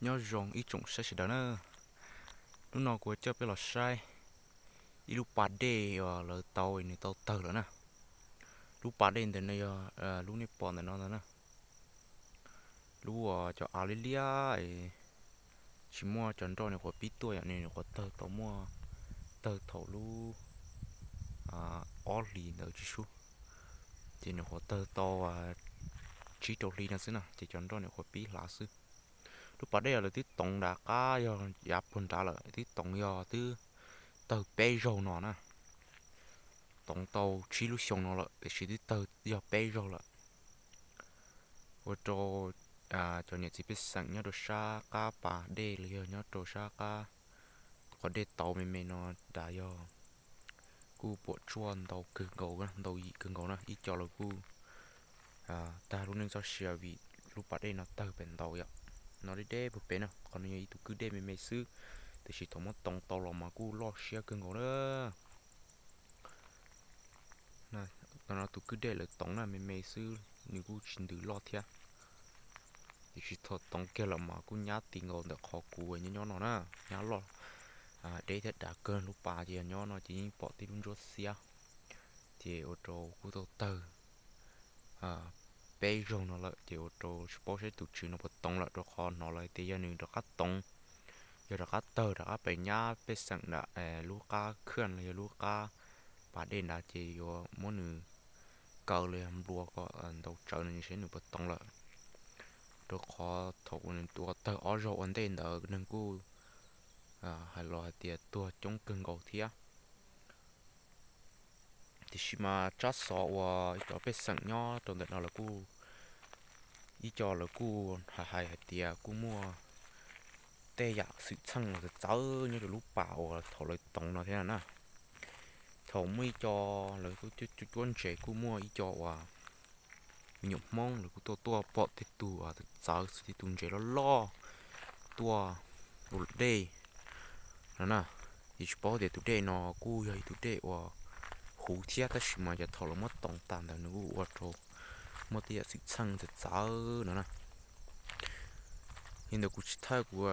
Nyob zoo ib tsoom saib sawv daws na. Hnub no kuv coj peb los saib ib lub pas dej uas lawv tau, nws tau tawg lawm na. Lub pas dej ntawm no yog lub nej pom ntawm no ntag na. Lub uas cov av liab liab, tsis muaj cov nroj nyuam qhuav pib tuaj yom, nws nyuam qhuav tawg tau, muaj tawg thaum lub ob hlis ntawd tsis sub, ces nyuam qhuav tawg tau tsib rau hli no xwb na, ces cov nroj nyuam qhuav pib hlav xwb. Lub pas dej lawv twb toov nram qab yog yav puag nrad lawm, twb toov yog twb tawg peb zaug no na. Toov tau tsib lub xyoo no lawm tiam sis twb tawg yog peb zaug lawm. Ua rau cov niam txiv pej xeem nyob rau sab qab pas dej los yog nyob rau sab qab qhov dej tauv me me no nrad yog kuj puam tsuaj ntau kawg nkaus, ntau yim kawg nkaus na. Ib co lawv kuj tag lub neej txoj sia vim lub pas dej no tawg pem ntaus yom. No deb deb puag pem na, qhov no yog ib tug kwj dej me me xwb, tiam sis thaum muab toov tau los mas kuj loj siab kawg nkaus na. No tus kwj dej lawv toov na, me me xwb, nws kuj tsis ntws loj thiab. Tiam sis thaum toov kiag los mas kuj nyab ti nkaus ntawm qhov kuv nyob nyob no na, nyab loj, deb thiab dav kawg. Lub pas ces yog nyob no ces yeej pom tej lub ntsuab xiab, ces ua rau kuj tau tawg peb zaug no lawm, ces ua rau tsis paub saib tus tswv no puas toov lawm, rau qhov hnov lawv hais tias yog nws rov qab toov, yog rov qab tawg rov qab pem nyab pej xeem nram lub qab khaj los yog lub qab pas dej nrad ces yuav muab nws kaw los yog nplua kom ntaus tsawv no saib nws puas toov lawm. Rau qhov thaum uas nws tua tawg ob zaug ua ntej ntawd neeg kuj hais los hais tias tuag coob kawg nkaus thiab. Tiam sis mas tsab xov uas ib cov pej xeem nyob rau ntawm no lawv kuj, ib co lawv kuj hais hais tias kuj muaj tej yam xwm txheej los txawv txawv nyob rau lub pas uas thaum lawv toov no thiab na. Thaum muaj ib co lawv tuaj cuab ntses kuj muaj ib co uas me nyuam Hmoob lawv kuj tuaj tuaj pom tej tug txawv txawv xwb, tej tug ntses loj loj tuaj ua luam dej no na. Ces tsis paub tias tus dej no kuj yog ib tug dej uas huv thiab, tab sis mas yog thaum lawv muab toov tas ntawd nws kuj ua rau muaj tej yam xwm txheej txawv txawv no na. Li ntawd kuv tsis thaij, kuv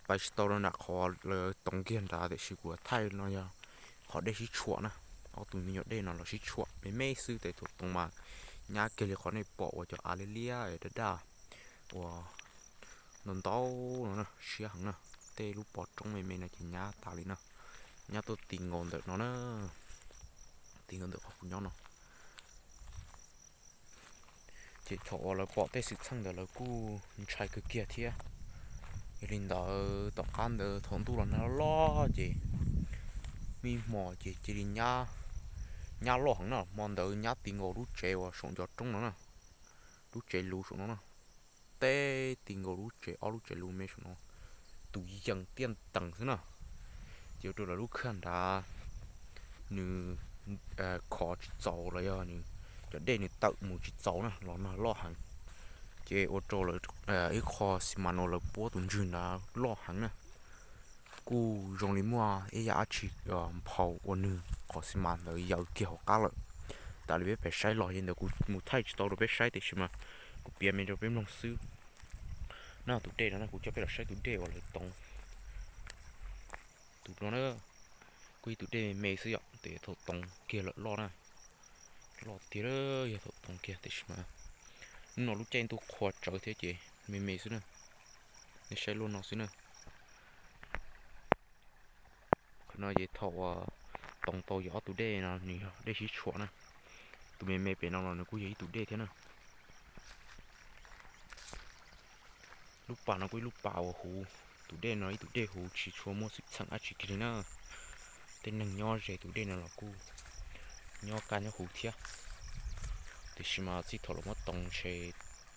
pais tsis tau rau nram qhov lawv toov kiag nrad, tiam sis kuv thaij no yog qhov dej sib tshuam na. Ob tug me nyuam dej no los sib tshuam me me xwb, tes thaum toov mas nyab kiag li qhov nej pom uas cov av liab liab daj daj uas ntau ntau no na, siab heev na. Tej lub pov roob me me no ces nyab tas li na, nyab tuaj ti nkaus ntawm no na, ti nkaus ntawm qhov kuv nyob no. Ces thaum uas lawv pom tej xwm txheej ntawd lawv kuj ntshai kawg kiag thiab. Yog li ntawd tom qab ntawd thaum ntuj los nag loj loj ces muaj ib hmo ces cia li nyab, nyab loj heev na. Hmo ntawd nyab ti nkaus lub tsev uas saum ncov roob no na, lub tsev luv saum no na, teb ti nkaus lub tsev, ob lub tsev luv me saum no, tus yees tiaj tees xwb na. Ces ua rau lawv lub khaj nrad nws khov tsis txaus los yog nws cov dej nws tawm mus tsis txaus na, los nag loj heev. Ces ua rau lawv ib qho xi mas no lawv puab tus ntswg nrad loj heev na, kuj zoo li muaj ib yam dab tsi nphau ua nws qhov xi mas ntawd yaws kiag hauv qab lawm. Tas li peb pem saib los li ntawd, kuv mus thaij tsis tau rau peb saib tiam sis mas kuv piav me rau peb mloog xwb. No tus dej no na, kuv coj peb los saib tus dej uas lawv toov. Tus no na, kuj ib tus dej me me xwb yom, tes thaum toov kiag lawm loj na, loj tiag, yog thaum toov kiag tiam sis mas hnub no lub caij ntuj qhua tsawv thiab ces me me xwb na, nej saib luaj no xwb na. Qhov no ces thaum uas toov tau yog ob tus dej no nws yog dej sib tshuam na. Tus me me pem no los nws kuj yog ib tus dej thiab na. Lub pas no kuj ib lub pas uas huv, tus dej no ib tus dej huv tsis tshua muaj xwm txheej dab tsi kiag li na. Tej neeg nyob ze tus dej no los kuj nyob kaj nyob huv thiab. Tiam sis mas txij thaum lawv muab toov ntshe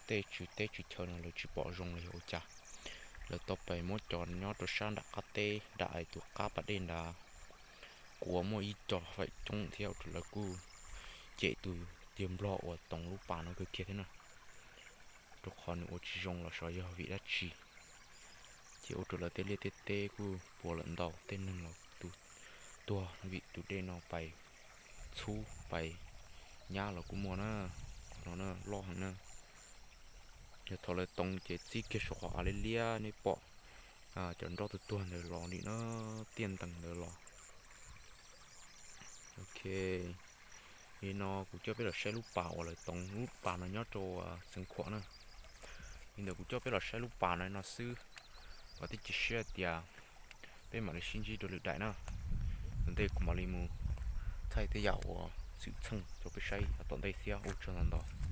tej tswv teb tswv chaw no lawv tsis pom zoo los yog ua cas. Lawv tau pais muab cov nyob rau sab nram qab teb nram tus qab pas dej nrad kuav muaj ib co faim coob thiab ua rau lawv kuj cem tus yawg nplog uas toov lub pas no kawg kiag thiab na, rau qhov nws ua tsis zoo los xyov yog vim dab tsi. Ces ua rau lawv tej liaj tej teb kuj puas lawm ntau, tej neeg los tus tuag vim tus dej no pais txhub pais nyab los kuj muaj na. Qhov no na loj heev na. Yog thaum lawv toov ces txib kiag saum qhov av liab liab nej pom cov nroj tuag tuag ntawd los nim no, tiaj ntees ntawd los. Ok, li no kuv coj peb los saib lub pas uas lawv toov, lub pas no nyob rau Xeev Khuam na. Li ntawd kuv coj peb los saib lub pas no no xwb, vam thiab cia siab tias peb mam li sib ntsib rau lwm daim na. Ntawm ntej kuv mam li mus thaij tej yam uas xwm txheej rau peb saib tom ntej thiab. Ua tsaug ntau ntau.